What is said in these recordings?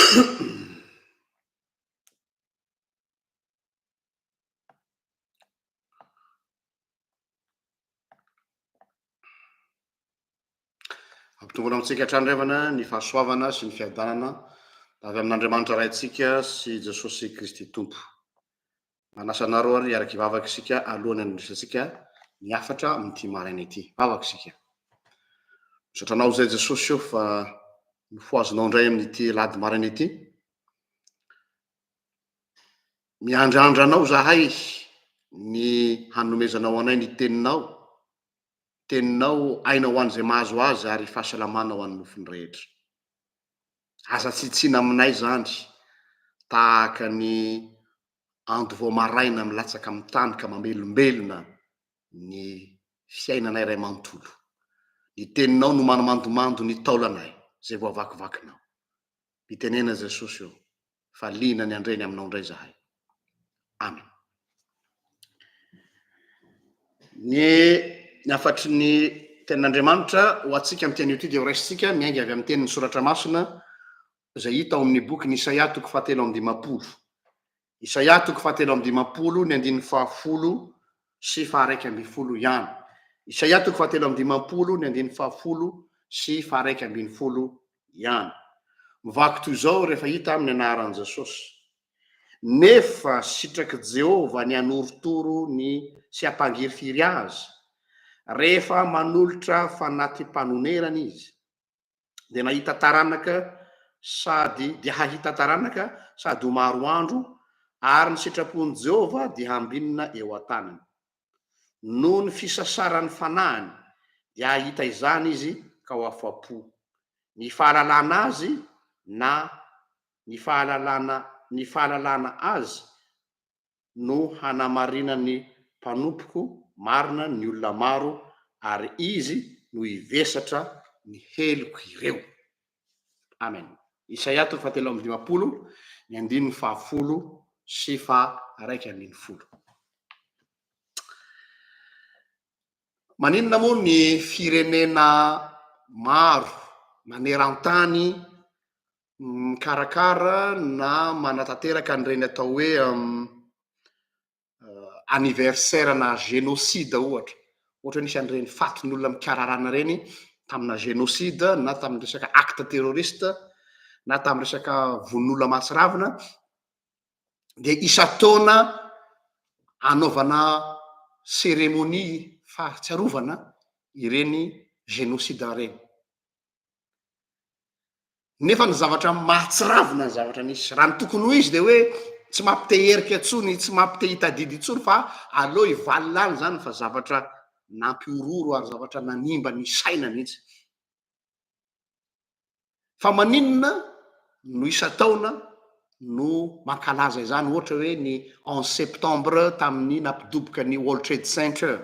Ampitomboina amintsika hatrany revana ny fahasoavana sy ny fiadanana avy amin'Andriamanitra Raintsika sy Jesosy Kristy Tompo. Manasa anareo ary hiaraka hivavaka isika alohan'ny handraisantsika ny hafatra amin'ity maraina ity. Vavaka isika. Misaotra anao izay Jesosy ô fa nofohazinao indray amin'ity alahady maraina ity. Miandrandra anao zahay ny hanomezanao anay ny teninao, teninao aina ho an'izay mahazo azy ary fahasalamana ho an'ny nofony rehetra. Aza tsitsiana aminay izany tahaka ny ando vao maraina milatsaka amin'ny tany ka mamelombelona ny fiainanay iray manontolo. Ny teninao no manamandomando ny taolanay izay voavakivakinao. Mitenena Jesosy ô, fa liana ny handre ny aminao indray izahay. Amen. Ny ny hafatry ny tenin'Andriamanitra ho antsika amin'ity anio ity dia horaisintsika miainga avy amin'ny tenin'ny soratra masina izay hita ao amin'ny bokin'i Isaia toko fahatelo amby dimampolo. Isaia toko fahatelo amby dimampolo ny andininy fahafolo sy faharaika ambin'ny folo ihany. Isaia toko fahatelo amby dimampolo ny andininy fahafolo sy faharaika ambin'ny folo ihany. Mivaky toy izao rehefa hita amin'ny anaran'i Jesosy. Nefa sitrak'i Jehovah ny hanorotoro ny sy hampangirifiry azy, rehefa manolotra fanati-panonerana izy. Dia nahita taranaka sady dia hahita taranaka sady ho maro andro, ary ny sitrapon'i Jehovah dia hambinina eo an-tanany. Noho ny fisasaran'ny fanahiny, dia hahita izany izy ka ho afa-po. Ny fahalalana azy na ny fahalalana ny fahalalana azy no hanamarinan'ny mpanompoko marina ny olona maro ary izy no hivesatra ny heloko ireo. Amen. Isaia toko fahatelo amby dimampolo, ny andininy fahafolo sy faha 11. Maninona moa ny firenena maro maneran-tany mikarakara na manatanteraka an'ireny atao hoe anniversaire na génocide ohatra, ohatra hoe nisy an'ireny fatin'olona mikararana ireny tamina génocide na tamin'ny resaka acte terroriste na tamin'ny resaka vono'olona mahatsiravina dia isan-taona anaovana cérémonie fahatsiarovana ireny génocide ireny. Nefa ny zavatra mahatsiravina ny zavatra nisy. Raha ny tokony ho izy dia hoe tsy mampite herika intsony, tsy mampite hitadidy intsony fa aleo hivalona any izany fa zavatra nampihorohoro ary zavatra nanimba ny saina mihitsy. Fa maninona no isan-taona no mankalaza izany ohatra hoe ny onze septembre tamin'ny nampidoboka ny World Trade Center,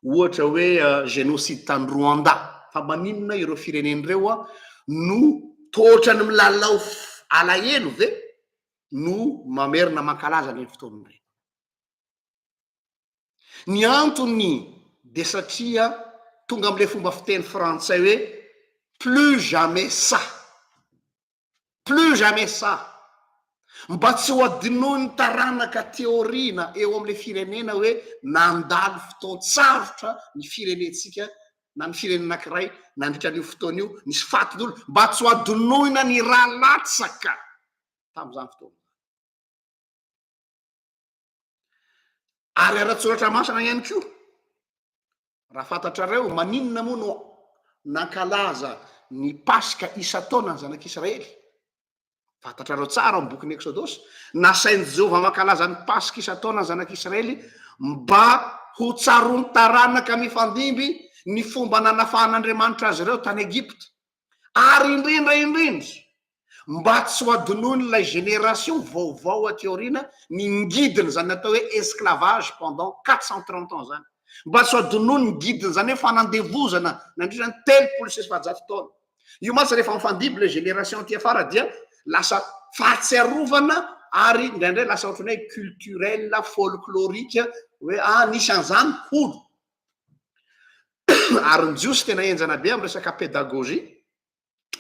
ohatra hoe génocide tany Rwanda, fa maninona ireo firenena ireo no toa ohatran'ny milalao alahelo ve no mamerina mankalaza an'ireny fotoana ireny? Ny antony dia satria tonga amin'ilay fomba fiteny frantsay hoe plus jamais ça. Plus jamais ça! Mba tsy ho adinoin'ny taranaka aty aoriana eo amin'ilay firenena hoe nandalo fotoan-tsarotra ny firenentsika na ny firenena anankiray nandritra an'io fotoana io, nisy fatin'olona, mba tsy ho adinoina ny rà latsaka tamin'izany fotoana izany. Ary ara-tsoratra masina ihany koa, raha fantatrareo, maninona moa no nankalaza ny Paska isan-taona ny zanak'Israely? Fantatrareo tsara ao amin'ny bokin'ny Eksodosy, nasain'i Jehovah mankalaza ny Paska isan-taona ny zanak'Israely mba ho tsaroan'ny taranaka mifandimby ny fomba nanafahan'Andriamanitra azy ireo tany Egypta. Ary indrindra indrindra, mba tsy ho adinoin'ilay génération vaovao aty aoriana ny ngidin'izany atao hoe esclavage pendant 430 ans zany. Mba tsy ho adinoiny ny ngidin'izany hoe fanandevozana nandritra ny 430 taona. Io mantsy rehefa mifandimby ilay génération aty afara dia lasa fahatsiarovana ary indraindray lasa ohatran'ny hoe culturel, folklorique hoe ah nisy an'izany hono. Ary ny jiosy tena henjana be amin'ny resaka pédagogie,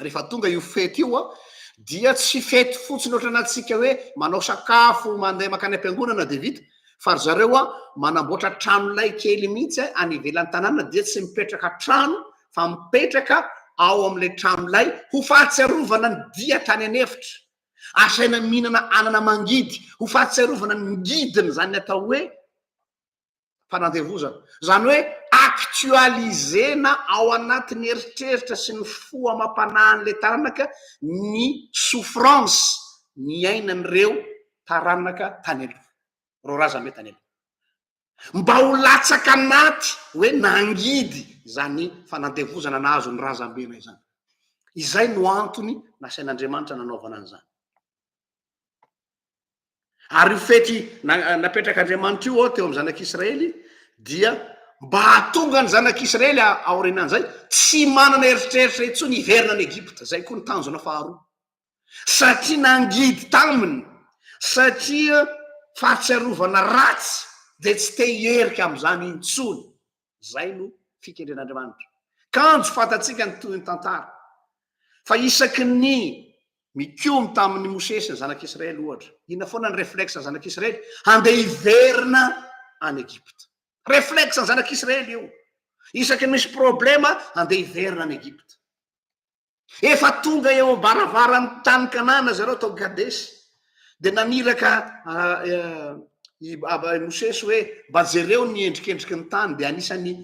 rehefa tonga io fety io an, Dia tsy fety fotsiny ohatrany antsika hoe manao sakafo, mandeha mankany am-piangonana dia vita, fa ry zareo an, manamboatra tranolay kely mihitsy any ivelan'ny tanàna dia tsy mipetraka trano fa mipetraka ao amin'ilay tranolay ho fahatsiarovana ny dia tany an'efitra. Asaina mihinana anana mangidy ho fahatsiarovana ny ngidiny izany atao hoe fanandevozana. Izany hoe actualiser-na ao anatin'ny eritreritra sy ny fo amam-panahin'ilay taranaka ny souffrance niainan'ireo taranaka tany aloha, ireo razambe tany aloha. Mba ho latsaka anaty hoe nangidy izany fanandevozana nahazo ny razambenay izany. Izay no antony nasain'Andriamanitra nanaovana an'izany. Ary io fety napetrak'Andriamanitra io teo amin'ny zanak'Israely dia mba hahatonga ny zanak'Israely aorianan'izay tsy manana eritreritra intsony hiverina any Egypta. Izay koa ny tanjona faharoa. Satria nangidy taminy, satria fahatsiarovana ratsy dia tsy te hiherika amin'izany intsony. Izay no fikendren'Andriamanitra. Kanjo fantatsika ny tohin'ny tantara fa isaky ny mikomy tamin'i Mosesy ny zanak'Israely ohatra, inona foana ny réflexe ny zanak'Israely? Handeha hiverina any Egypta. Réflexe ny zanak'Israely io. Isaky ny misy problema, handeha hiverina any Egypta. Efa tonga eo am-baravaran'ny tany Kanana zareo tao Kadesy, dia naniraka i Mosesy hoe mba jereo ny endrikendriky ny tany, dia anisan'ny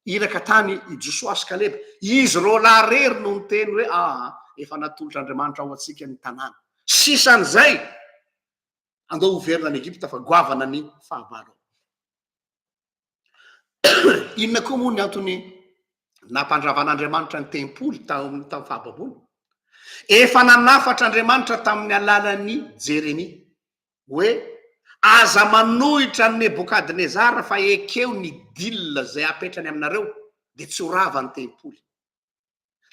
iraka tany i Josoa sy Kaleba. Izy roalahy irery no niteny hoe aa, efa natolotr'Andriamanitra ho antsika ny tanàna. Sisan'izay, andao hoverina any Egypta fa goavana ny fahavalo. Inona koa moa ny antony nampandravan'Andriamanitra ny tempoly tao amin'ny tamin'ny fahababoana? Efa nanafatra Andriamanitra tamin'ny alalan'i Jeremia hoe aza manohitra an'i Nebokadnezara fa ekeo ny deal izay apetrany aminareo dia tsy ho rava ny tempoly.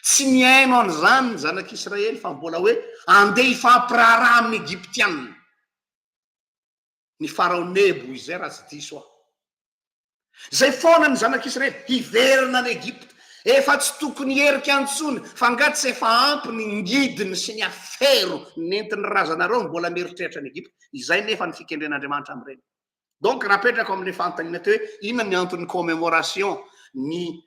Tsy nihaino an'izany ny zanak'Israely fa mbola hoe andeha hifampiraharaha amin'ny Egyptiana. Ny Farao Nebo izay raha tsy diso aho. Izay foana ny zanak'Israely, hiverina any Egypta. Efa tsy tokony hierika intsony, fa angaha tsy efa ampy ny ngidiny sy ny afero nentin'ny razanareo no mbola mieritreritra an'i Egypta. Izay nefa ny fikendren'Andriamanitra amin'ireny. Donc raha apetrako amin'ilay fanontaniana teo hoe inona ny anton'ny commémoration ny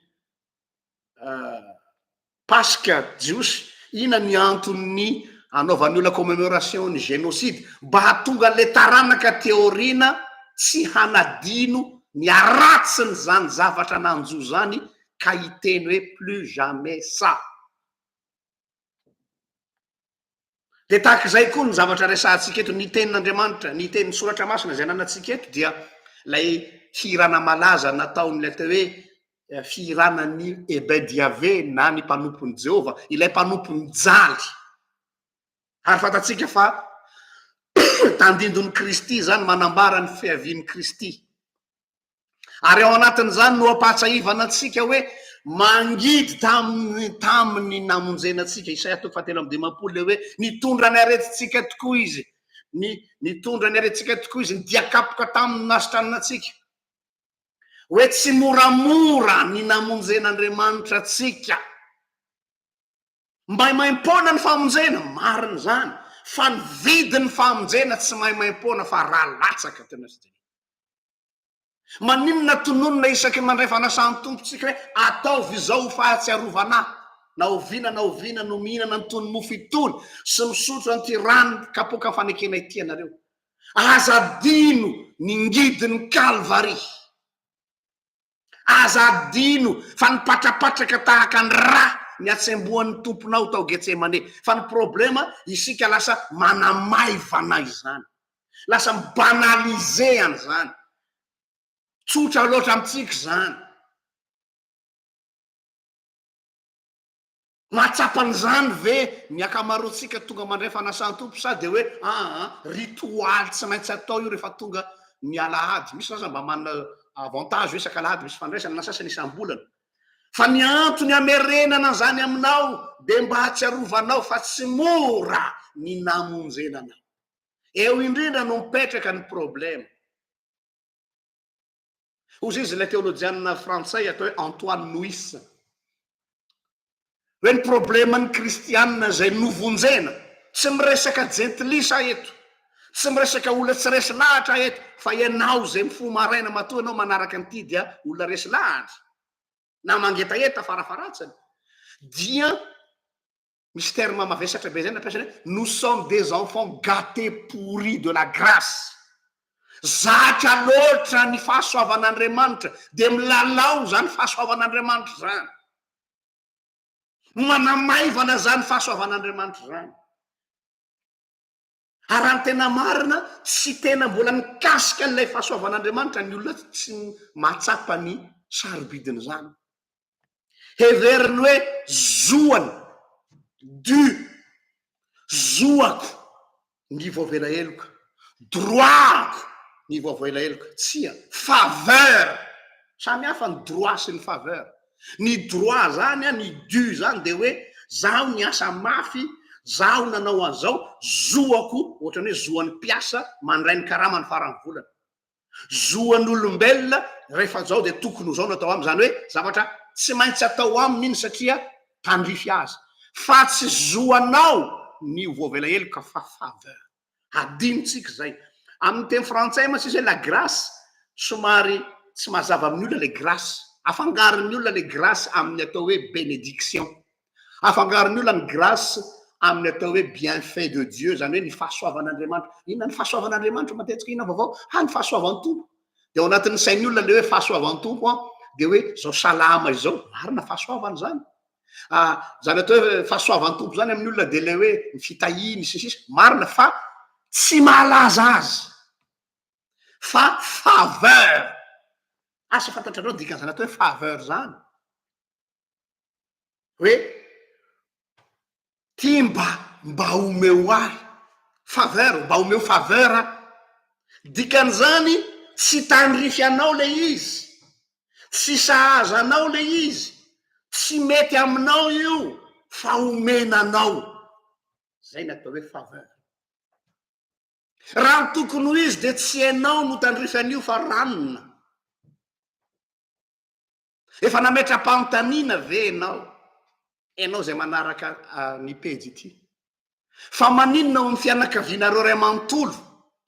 Paska jiosy, inona ny anton'ny anaovan'ny olona commemoration ny génocide? Mba hahatonga an'ilay taranaka aty aoriana tsy hanadino ny haratsin'izany zavatra nanjo izany ka hiteny hoe plus jamais ça. Dia tahaka izay koa ny zavatra resahantsika eto, ny tenin'Andriamanitra, ny tenin'ny soratra masina izay ananantsika eto dia ilay fihirana malaza nataon'ilay atao hoe eh, fihiranan'ny Ebed Yahvé na ny mpanompon'i Jehovah, ilay mpanompo mijaly. Ary fantatsika fa tandindon'i Kristy izany manambara ny fiavian'i Kristy. Ary ao anatin'izany no ampahatsahivana antsika hoe mangidy tamin'ny tamin'ny namonjena antsika. Isaia toko fahatelo amby dimampolo ilay hoe nitondra ny aretintsika tokoa izy. Ny nitondra ny aretintsika tokoa izy, ny diakapoka taminy nasitranina antsika. Hoe tsy moramora ny namonjen'Andriamanitra antsika. Maimaimpoana ny famonjena, marina izany, fa ny vidin'ny famonjena tsy maimaimpoana fa rà latsaka teo amin'ny hazo Maninona tononina isaky ny mandray fanasan'ny Tompo tsika hoe ataovy izao ho fahatsiarovana ahy? Na oviana na oviana no mihinana an'itony mofo itony sy misotro an'ity rano kapoaka fanekena ity ianareo. Aza adino ny ngidin'ny Kalvary. Aza adino fa nipatrapatraka tahaka ny rà ny hatsembohan'ny Tomponao tao Getsemane. Fa ny problema, isika lasa manamaivana izany. Lasa mi-banaliser an'izany. Tsotra loatra amintsika izany. Mahatsapa an'izany ve ny ankamaroantsika tonga mandray fanasan'ny Tompo sa dia hoe aa ritoaly tsy maintsy atao io rehefa tonga ny alahady? Misy aza mba manana avantage hoe isak'alahady misy fandraisana na sasany isam-bolana. Fa ny antony hamerenana an'izany aminao dia mba hahatsiarovanao fa tsy mora ny namonjena anao. Eo indrindra no mipetraka ny problema. Hozy izy ilay teolojianina frantsay atao hoe Antoine Nouis. Hoe ny probleman'ny kristianina izay novonjena, tsy miresaka jentilisa aho eto, tsy miresaka olona tsy resy lahatra aho eto, fa ianao izay mifoha maraina matoa ianao manaraka an'ity dia olona resy lahatra, na mangetaheta farafaharatsiny, dia misy terme mavesatra be zay nampiasany hoe nous sommes des enfants gâtés pourris de la grâce. Zatra loatra ny fahasoavan'Andriamanitra dia milalao izany fahasoavan'Andriamanitra izany. Manamaivana izany fahasoavan'Andriamanitra izany. Ary raha ny tena marina, tsy tena mbola nikasika an'ilay fahasoavan'Andriamanitra ny olona tsy mahatsapa ny sarobidin'izany. Heveriny hoe zoany, dû, zoako ny voavela heloka, droit-ko ny voavela heloka. Tsia, faveur. Samy hafa ny droit sy ny faveur. Ny droit zany an, ny dû zany dia hoe zaho niasa mafy, zaho nanao an'izao, zoako, ohatran'ny hoe zoan'ny mpiasa mandray ny karamany faran'ny volana. Zoan'olombelona rehefa zao dia tokony ho zao no atao aminy, zany hoe zavatra tsy maintsy atao aminy iny satria tandrify azy. Fa tsy zoanao ny ho voavela heloka fa faveur. Adinontsika izay. Amin'ny teny frantsay mantsy izy hoe la grâce, somary tsy mazava amin'ny olona ilay grâce. Afangaron'ny olona ilay grâce amin'ny atao hoe bénédiction. Afangaron'ny olona ny grâce amin'ny atao hoe bienfait de Dieu, izany hoe ny fahasoavan'Andriamanitra. Inona ny fahasoavan'Andriamanitra matetika inona vaovao? Ha, ny fahasoavan'ny Tompo. Dia ao anatin'ny sain'ny olona ilay hoe fahasoavan'ny Tompo an, dia hoe izao salama izao. Marina fahasoavana izany. Ah, zany atao hoe fahasoavan'ny Tompo zany amin'ny olona dia ilay hoe ny fitahiany sy ny sisa, marina fa tsy mahalaza azy fa faveur. Asa fantatrareo ny dikan'izany atao hoe faveur zany? Hoe Ty mba mba omeo ahy faveur, mba omeo faveur aho. Dikan'izany tsy tandrify anao le izy, tsy sahaza anao le izy, tsy mety aminao io fa omena anao. Zay ny atao hoe faveur. Raha ny tokony ho izy dia tsy ianao no tandrify an'io fa ranona. Efa nametra-panontaniana ve ianao, ianao izay manaraka ny pejy ity, fa maninona ao amin'ny fianakavianareo iray manontolo,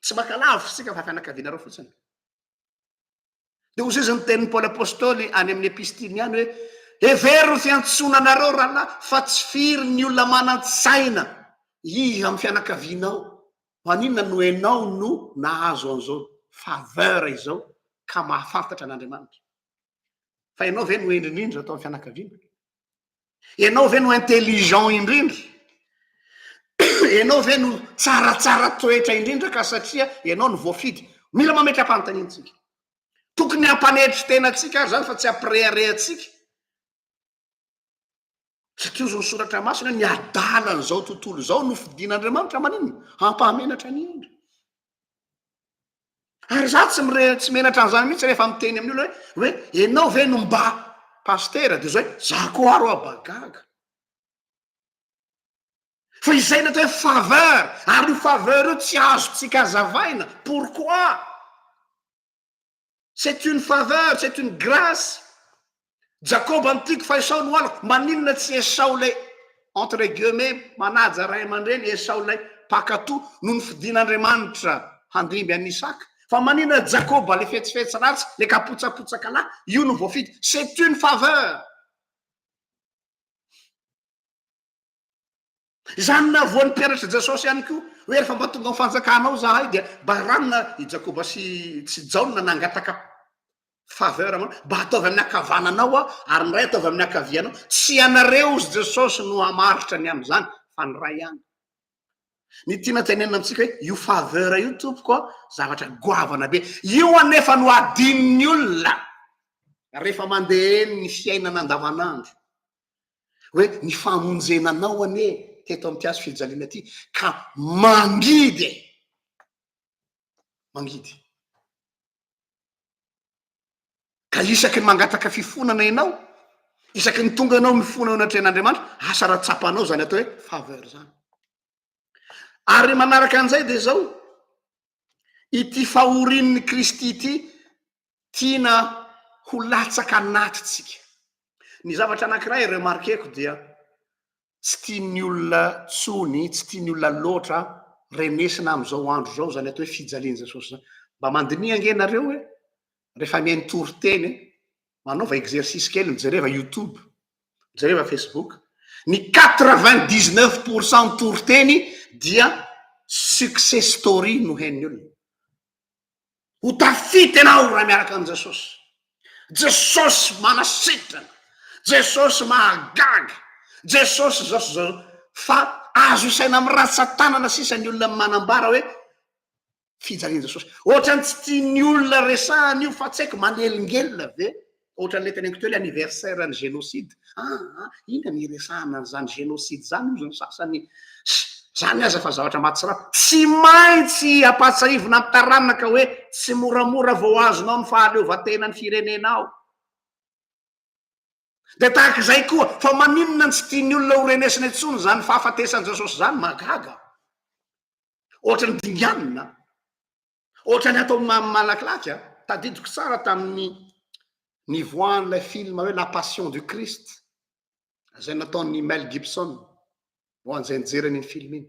tsy maka lavitra isika fa fianakavianareo fotsiny, dia hoy izy ny tenin'i Paoly Apostoly any amin'ny epistily any hoe, hevero ny fiantsoana anareo rahalahy fa tsy firy ny olona manan-tsaina iha amin'ny fianakavianao, maninona no ianao no nahazo an'izao faveur izao ka mahafantatra an'Andriamanitra. Fa ianao ve no hendry indrindra ato amin'ny fianakaviana? Ianao ve no intelligent indrindra? Ianao ve no tsaratsara toetra indrindra ka satria ianao no voafidy? Mila mametra-panontaniana tsika. Tokony hampanetry tena antsika ary zany fa tsy hampirehareha antsika. Satria ozy ny soratra masina ny adalan'izao tontolo izao no fidin'Andriamanitra maninona? Hampahamenatra ny hendry. Ary za tsy mire tsy menatra an'izany mihitsy rehefa miteny amin'ny olona hoe hoe ianao ve no mba pasitera de zao hoe za koa aro aho ba gaga. Fa izay ny atao hoe faveur, ary io faveur io tsy azontsika azavaina, pourquoi? C'est une faveur, c'est une grâce. Jakoba no tiako fa Esao no halako. Maninona tsy Esao ilay entre guillemets manaja ray aman-dreny, Esao ilay mpankatò no nofidin'Andriamanitra handimby an'i Isaka? Fa maninona Jakoba ilay fetsifetsy ratsy, ilay kapotsapotsaka lahy, io no voafidy? C'est une faveur. Izany nahavoan'ny mpianatr'i Jesosy ihany koa, hoe rehefa mba tonga amin'ny fanjakanao izahay dia mba ranona i Jakoba sy sy Jaona nangataka faveur aminao, mba ataovy amin'ny ankavananao aho ary ny Ray ataovy amin'ny ankavianao. Tsy ianareo hozy Jesosy no hamaritra ny amin'izany fa ny Ray ihany. Ny tiana tenenina amintsika hoe io faveur io tompoko a, zavatra goavana be. Io anefa no adinon'ny olona rehefa mandeha eny ny fiainana andavanandro. hoe ny famonjena anao anie teto amin'ity hazo fijaliana ity ka mangidy e! Mangidy. Ka isaky ny mangataka fifonana ianao, isaky ny tonga ianao mifona eo anatrehan'Andriamanitra, asa raha tsapanao izany atao hoe faveur izany. Ary manaraka an'izay dia izao, ity fahorian'ny Kristy ity tiana ho latsaka anatintsika. Ny zavatra anankiray remarqueko dia. Tsy tian'ny olona tsony, tsy tian'ny olona loatra renesina amin'izao andro izao izany atao hoe fijalian'i Jesosy izany. Mba mandiniha ange nareo hoe rehefa mihaino toriteny, manaova exercice kely, mijereva youtube, mijereva facebook, ny 99 pour cent ny toriteny dia success story no henon'ny olona. Ho tafita ianao raha miaraka amin'i Jesosy. Jesosy manasitrana, Jesosy mahagaga, Jesosy zao sy zao. Fa azo isaina amin'ny rantsan-tanana sisa ny olona manambara hoe fijalian'i Jesosy. Ohatran'ny tsy tian'ny olona resahana io fa tsy haiko manelingelina ve? Ohatran'ilay teneniko teo ilay anniversaire ny génocide. Aa, inona ny iresahana an'izany génocide izany hozy ny sasany. Zany aza fa zavatra mahatsiravina. Tsy maintsy ampahatsahivina amin'ny taranaka hoe tsy moramora vao azonao ny fahaleovantenan'ny firenenao. Dia tahaka izay koa, fa maninona no tsy tian'ny olona ho renesina intsony izany fahafatesan'i Jesosy izany? Mahagaga. Ohatran'ny dinganina. Ohatran'ny ato amin'ny malakilaky a, tadidiko tsara tamin'ny nivoahan'ilay film hoe La Passion du Christ izay nataon'i Mel Gibson, ho an'izay nijery an'iny film iny.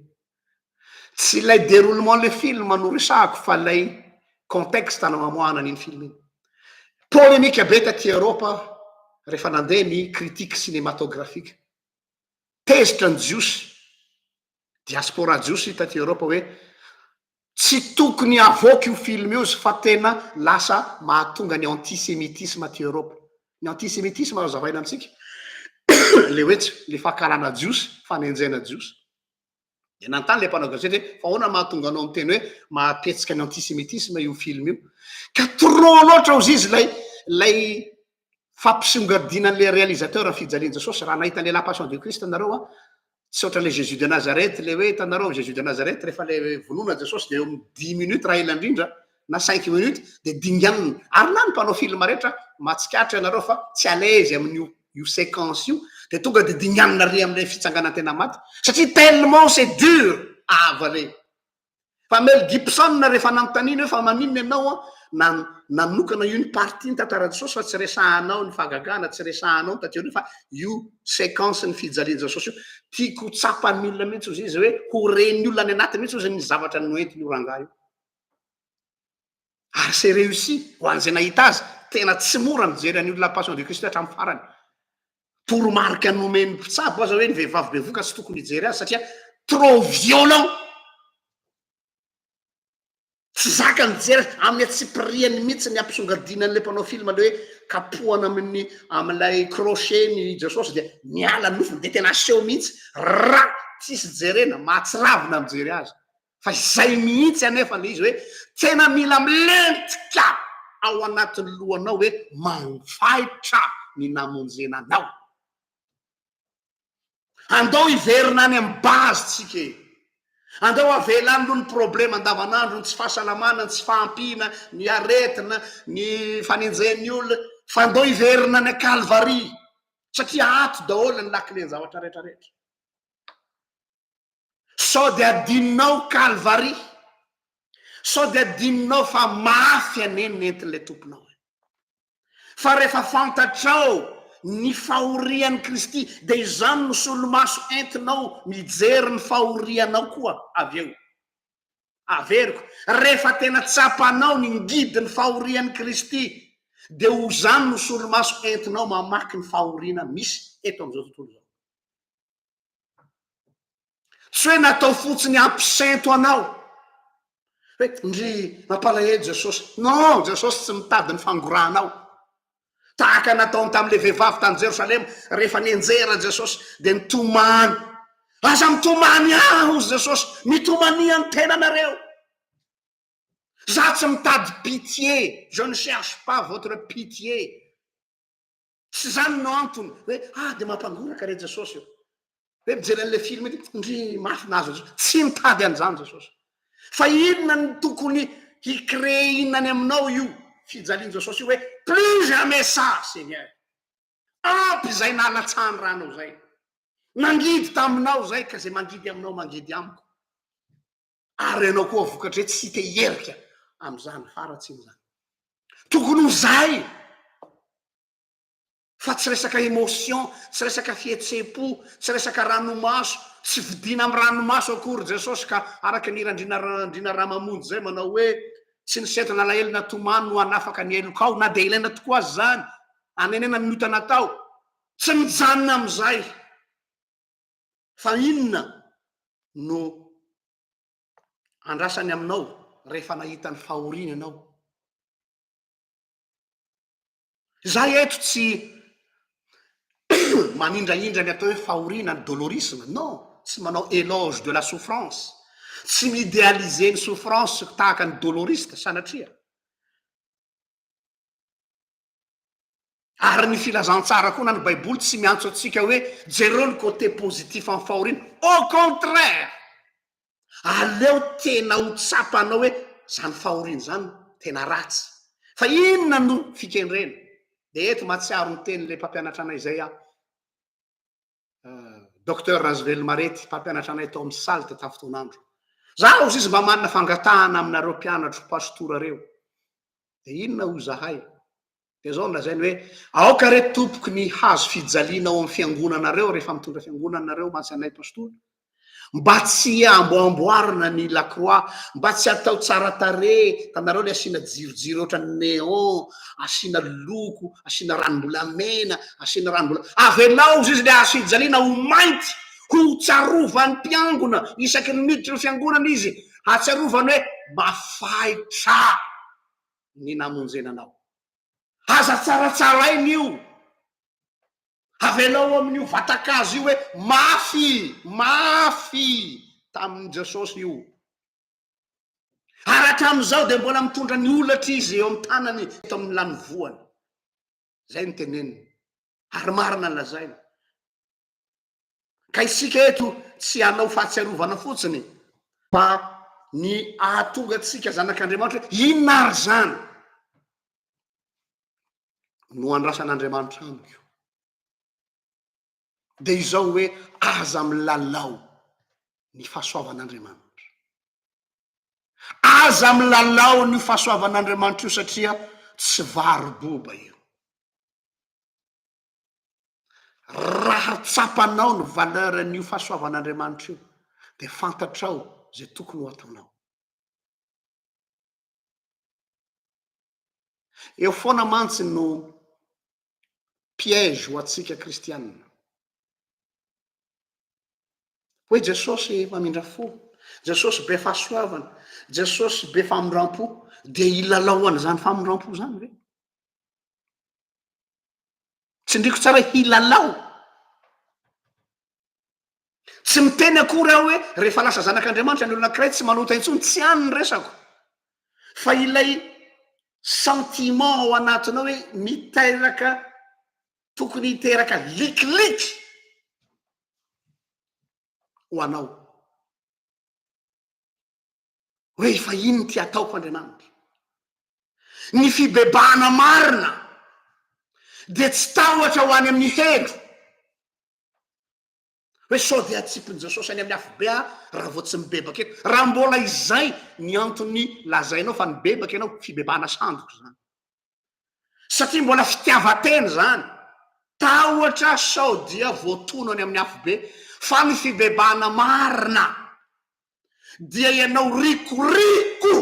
Tsy ilay déroulement le film no resahako fa ilay contexte namamoahana an'iny film iny. Polémique be taty Eoropa rehefa nandeha ny critique cinématographique. Tezitra ny Jiosy, diaspora jiosy taty Eoropa hoe Tsy tokony havoaka io film io izy fa tena lasa mahatonga ny antisemitisme aty Europe. Ny antisemitisme azo azavaina amintsika le hoe tsy le fankahalana jiosy, fanenjehana jiosy. Dia nanontany le mpanao gazety hoe fa ahoana mahatonga anao miteny hoe mahapetsika ny antisemitisme io film io? Ka trop loatra ozy izy ilay ilay fampisongadinan'ilay réalisateur ny fijalian'i Jesosy. Raha nahita an'ilay La Passion du Christ nareo an, Tsy ohatran'ilay Jésus de Nazareth, ilay hoe hitanareo amin'ny Jésus de Nazareth rehefa ilay vonoina Jesosy dia eo amin'ny dix minutes raha ela indrindra na cinq minutes dia dinganina. Ary na ny mpanao film rehetra mahatsikaritra ianareo fa tsy à l'aise amin'io io séquence io dia tonga dia dinganina ary amin'ilay fitsanganan-tena maty satria tellement c'est dur à avaler. Fa Mel Gibson rehefa nanontaniana hoe fa maninona ianao an nanokana io ny partie ny tantaran'i Jesosy fa tsy resahanao ny fahagagana, tsy resahanao ny taty aoriana fa io séquence ny fijalian'i Jesosy io tiako ho tsapan'ny olona mihitsy ozy izy hoe ho ren'ny olona any anatiny mihitsy ozy ny zavatra noentin'io rangahy io. Ary c'est réussi ho an'izay nahita azy, tena tsy mora mijery an'io La Passion du Christ hatramin'ny farany. Toromarika nomen'ny mpitsabo aza hoe ny vehivavy bevoka tsy tokony hijery azy satria trop violent. Tsy zaka ny mijery azy, amin'ny antsipiriany mihitsy ny ampisongadinan'ilay mpanao film ilay hoe kapohana amin'ny amin'ilay crochet ny Jesosy dia miala nofony dia tena aseho mihitsy ra tsisy jerena, mahatsiravina mijery azy. Fa izay mihitsy anefa ilay izy hoe tena mila milentika ao anatin'ny lohanao hoe manfaitra ny namonjena anao. Andao hiverina any amin'ny base tsika e. Andao avela any aloha ny problema andavanandro, ny tsy fahasalamana, ny tsy fahampiana, ny aretina, ny fanenjehan'ny olona, fa andao hiverina any Kalvary satria ato daholo ny lakilen-javatra rehetra rehetra. Sao dia adinonao Kalvary? Sao dia adinonao fa mafy anie ny nentin'ilay Tomponao e? Fa rehefa fantatrao ny fahorian'i Kristy dia izany no solomaso entinao mijery ny fahorianao koa avy eo. Averiko, rehefa tena tsapanao ny ngidin'ny fahorian'i Kristy dia ho izany no solomaso entinao mamaky ny fahoriana misy eto amin'izao tontolo izao. Tsy hoe natao fotsiny hampisento anao. Hoe ndry mampalahelo Jesosy. Non, Jesosy tsy mitady ny fangorahanao. Tahaka nataony tamin'ilay vehivavy tany Jerosalema, rehefa nianjera Jesosy dia nitomany. Aza mitomany ahy, hozy Jesosy, mitomania ny tenanareo. Za tsy mitady pitié, je ne cherche pas votre pitié. Tsy izany no antony hoe ah dia mampangoraka re Jesosy ô. Hoe mijery an'ilay film ity, ndry mafy nahazo an'i Jesosy. Tsy mitady an'izany Jesosy. Fa inona no tokony hi-créer inona any aminao io fijalian'i Jesosy io hoe plus jamais ça Seigneur. Ampy izay nalatsahan'ny ranao izay. Nangidy taminao izay ka izay mangidy aminao mangidy amiko. Ary ianao koa vokatra hoe tsy te hierika amin'izany faharatsiana izany. Tokony ho izay. Fa tsy resaka emotion, tsy resaka fihetseham-po, tsy resaka ranomaso, tsy vidiana amin'ny ranomaso akory Jesosy ka araka ny hiran-dRina Randriana Ramamonjy izay manao hoe tsy ny sento nalahelo na tomany no hanafaka ny helokao na dia ilaina tokoa aza izany, hanenenana ny ota natao. Tsy mijanona amin'izay fa inona no andrasany aminao rehefa nahita ny fahoriana ianao? Za eto tsy manindrahindra ny atao hoe fahoriana, ny dolorisme, non, tsy manao éloge de la souffrance, tsy mi-idéaliser ny souffrance tahaka ny doloriste sanatria. Ary ny filazantsara koa na ny baiboly tsy miantso antsika hoe jereo ny côté positif amin'ny fahoriana, au contraire! Aleo tena ho tsapanao hoe zany fahoriana zany tena ratsy. Fa inona no fikendrena? Dia eto mahatsiaro ny tenin'ilay mpampianatra anay izay aho. Docteur Razovelomarety, mpampianatra anay tao amin'ny SALT tamin'ny fotoan'andro. Za hozy izy mba manana fangatahana aminareo mpianatro pastora reo. Dia inona hoy zahay? Dia zao no lazainy hoe, aoka re tompoko ny hazo fijaliana ao amin'ny fiangonanareo rehefa mitondra fiangonana nareo mantsy anay pastora. Mba tsy amboamboarina ny la croix, mba tsy atao tsara tarehy, hitanareo le asiana jirojiro ohatran'ny neon, asiana loko, asiana ranom-bolamena, asiana ranom-bola, avelao ozy izy le hazo fijaliana ho mainty, ho tsarovan'ny mpiangona isaky ny miditra ny fiangonana izy, hahatsiarovany hoe mafaitra ny namonjena anao. Aza tsaratsaraina io. Avelao amin'io vatan-kazo io hoe mafy, mafy tamin'i Jesosy io. Ary hatramin'izao dia mbola mitondra ny holatra izy eo amin'ny tanany eto amin'ny lanivoany. Izay no teneniny. Ary marina ny lazainy. Ka isika eto tsy hanao fahatsiarovana fotsiny fa ny ahatonga antsika zanak'Andriamanitra hoe inona ary izany no andrasan'Andriamanitra amiko. Dia izao hoe aza milalao ny fahasoavan'Andriamanitra. Aza milalao ny fahasoavan'Andriamanitra io satria tsy varo-boba io. Raha tsapanao ny valeur-n'io fahasoavan'Andriamanitra io dia fantatrao izay tokony ho ataonao. Eo foana mantsy no piège ho antsika kristianina. Hoe Jesosy mamindra fo, Jesosy be fahasoavana, Jesosy be famindram-po, dia hilalao an'izany famindram-po izany ve? Tsindriko tsara hoe hilalao. Tsy miteny akory aho hoe rehefa lasa zanak'Andriamanitra ny olona anankiray tsy manota intsony, tsy any ny resako. Fa ilay sentiment ao anatinao hoe miteraka, tokony hiteraka likiliky ho anao. Hoe efa inn ty ataoko Andriamanitra? Ny fibebahana marina dia tsy tahotra ho any amin'ny helo. Hoe sao dia atsipin'i Jesosy any amin'ny afobe aho raha vao tsy mibebaka eto. Raha mbola izay ny antony lazainao fa nibebaka ianao, fibebahana sandoka izany. Satria mbola fitiavan-tena izany. Tahotra sao dia voatono any amin'ny afobe. Fa ny fibebahana marina dia ianao rikoriko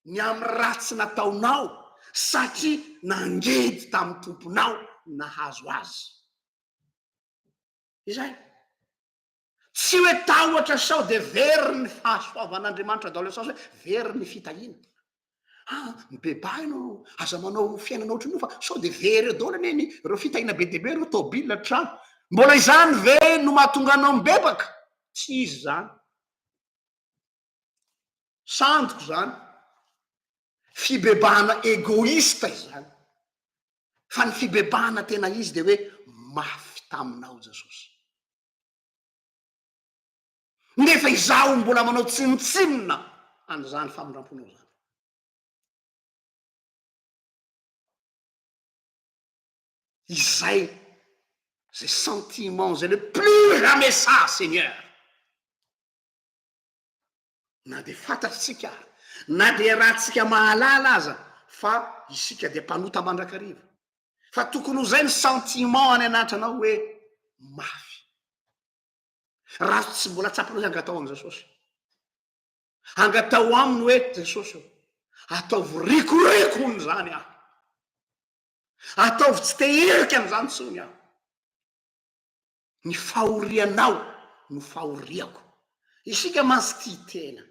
ny amin'ny ratsy nataonao satria nangidy tamin'ny tomponao nahazo azy. Izay. Tsy hoe tahotra sao dia very ny fahasoavan'Andriamanitra dans le sens hoe very ny fitahiana. Ah, mibebaha ianao, aza manao fiainana ohatran'io fa sao dia very eo daholo anie ny ireo fitahiana be dia be ireo, tôbila, trano. Mbola izany ve no mahatonga anao mibebaka? Tsy izy izany. Sandoka izany. Fibebahana egoista izany. Fa ny fibebahana tena izy dia hoe mafy taminao Jesosy. Nefa izaho mbola manao tsinontsinona an'izany famindram-ponao izany. Izay, zay sentiment zay le plus jamais ça Seigneur. Na dia fantatsika ary, na dia ratsika mahalala aza fa isika dia mpanota mandrakariva. Fa tokony ho zay ny sentiment any anatranao hoe mafy. Raha tsy mbola tsapanao hoe angatao amin'i Jesosy. Angatao aminy hoe Jesosy ô, ataovy rikoriko hono izany aho. Ataovy tsy te hirika an'izany intsony aho. Ny fahorianao no fahoriako. Isika mantsy tia tena.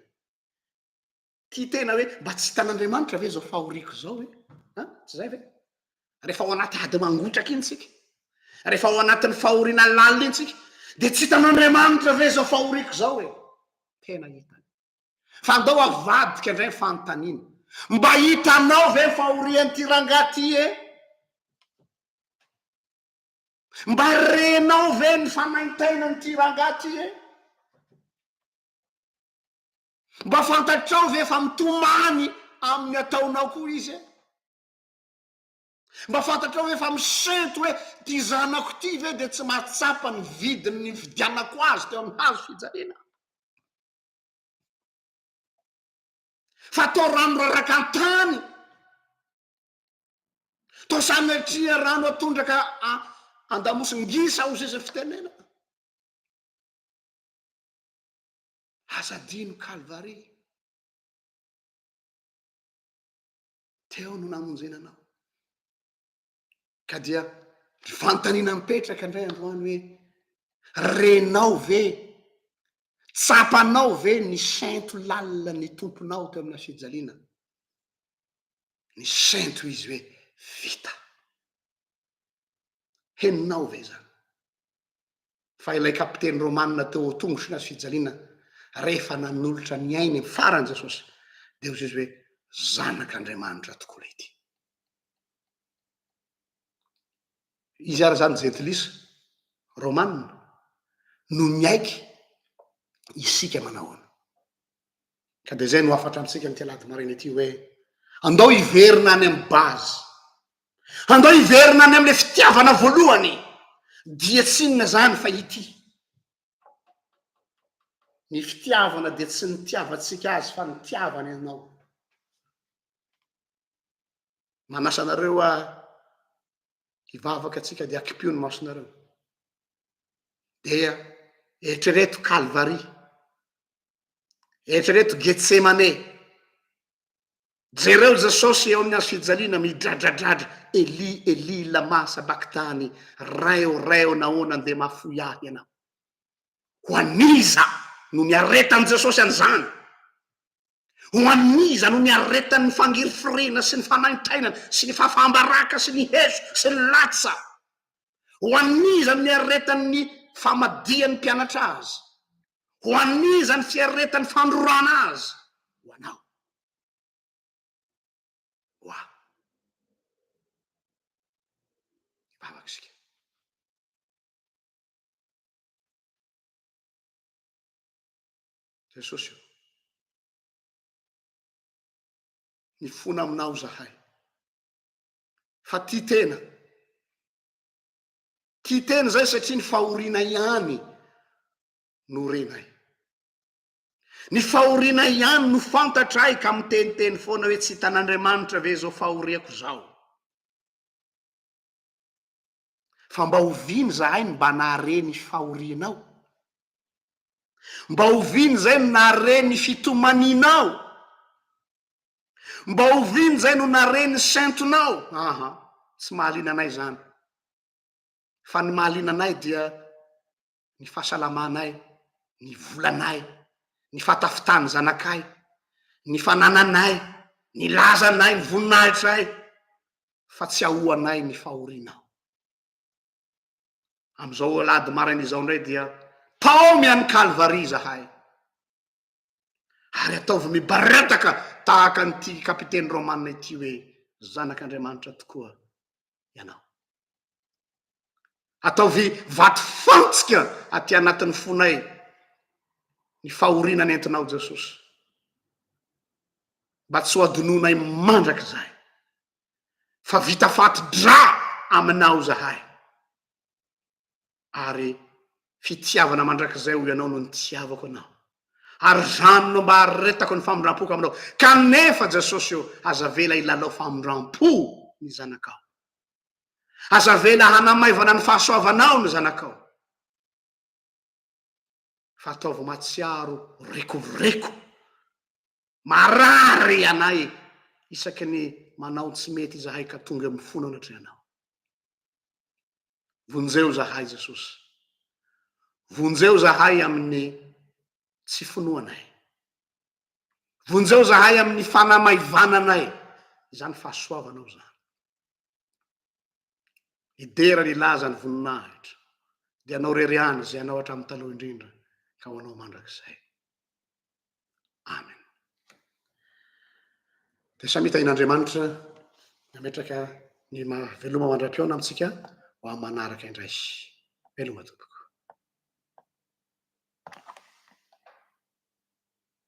Tia tena hoe mba tsy hitan'Andriamanitra ve izao fahoriako izao e? An? Tsy izay ve? Rehefa ao anaty ady mangotraka iny tsika, rehefa ao anatin'ny fahoriana lalina iny tsika, dia tsy hitan'Andriamanitra ve izao fahoriako izao e? Tena hitany. Fa andao avadika indray ny fanontaniana. Mba hitanao ve ny fahorian'ity rangahy ity e? Mba renao ve ny fanaintainan'ity rangahy ity e? Mba fantatrao ve fa mitomany amin'ny ataonao koa izy e? Mba fantatrao ve fa misento hoe ty zanako ty ve dia tsy mahatsapa ny vidin'ny nividianako azy teo amin'ny hazo fijaliana? Fa atao rano raraka an-tany, toa sanatria rano atondraka an-damosin-gisa hozy izy ny fitenenana. Aza adino Kalvary. Teo no namonjena anao. Ka dia ny fanontaniana mipetraka indray androany hoe, renao ve, tsapanao ve ny sento lalina ny Tomponao teo amin'ny hazofijaliana? Ny sento izy hoe vita. Henonao ve izany? Fa ilay kapiteny romana teo tongotry ny hazo fijaliana, rehefa nanolotra ny ainy farany Jesosy, dia hoy izy hoe, Zanak'Andriamanitra tokoa ilay ity. Izy ary izany jentilisa, romana, no miaiky isika manahoana. Ka dia izay no hafatra amintsika amin'ity alahady maraina ity hoe, andao hiverina any amin'ny base. Andao hiverina any amin'ilay fitiavana voalohany. Dia tsy inona izany fa ity. Ny fitiavana dia tsy nitiavantsika azy fa nitiavany anao. Manasa anareo aho hivavaka antsika dia akipio ny masonareo. Dia eritrereto Kalvary. Eritrereto Getsemane. Jereo Jesosy eo amin'ny hazo fijaliana midradradradra, Eli, Eli, lama sabaktany, Ray ô, Ray ô, nahoana ndeha mahafoy ahy Ianao? Ho an'iza no niaretan'i Jesosy an'izany? Ho an'iza no niaretan'ny fangirifiriana sy ny fanaintainana sy ny fahafaham-baraka sy ny heso sy ny latsa? Ho an'iza no niaretan'ny famadihan'ny mpianatra azy? Ho an'iza ny fiaretan'ny fandrorana azy? Ho anao. Ho ahy. Hivavaka isika. Jesosy o. Mifona aminao zahay. Fa tia tena. Tia tena zay satria ny fahoriana ihany no renay. Ny fahoriana ihany no fantatray ka miteniteny foana hoe tsy hitan'Andriamanitra ve izao fahoriako izao. Fa mba oviana izahay no mba nahare ny fahorianao? Mba oviana izay no nahare ny fitomanianao? Mba oviana izay no nahare ny sentonao? Aha, tsy mahaliana anay izany. Fa ny mahaliana anay dia ny fahasalamanay, ny volanay, ny fahatafitan'ny zanakay, ny fanananay, ny lazanay, ny voninahitray, fa tsy ahoanay ny fahorianao. Amin'izao alahady maraina izao indray dia taomy any Kalvary izahay. Ary ataovy mibarataka tahaka an'ity kapiteny romana ity hoe zanak'Andriamanitra tokoa ianao. Ataovy vato fantsika aty anatin'ny fonay ny fahoriana nentinao Jesosy. Mba tsy ho adinoinay mandrakizay fa vita faty dra aminao zahay. Ary fitiavana mandrakizay ho ianao no nitiavako anao. Ary izany no mba aretako ny famindram-poko aminao. Kanefa Jesosy ô, aza avela hilalao famindram-po ny zanakao. Aza avela hanamaivana ny fahasoavanao ny zanakao. Fa ataovy mahatsiaro rekoreko, marary anay isaky ny manao ny tsy mety izahay ka tonga eo amin'ny fonao anatrehanao. Vonjeo zahay Jesosy. Vonjeo zahay amin'ny tsy finoanay. Vonjeo zahay amin'ny fanamaivananay izany fahasoavanao izany. Hidera ny laza ny voninahitra dia anao rery ihany izay anao hatramin'ny taloha indrindra ka ho anao mandrakizay. Amen. Dia samy tahin'Andriamanitra nametraka ny maha veloma mandra-pihaona amintsika ho amin'ny manaraka indray. Veloma tompoko.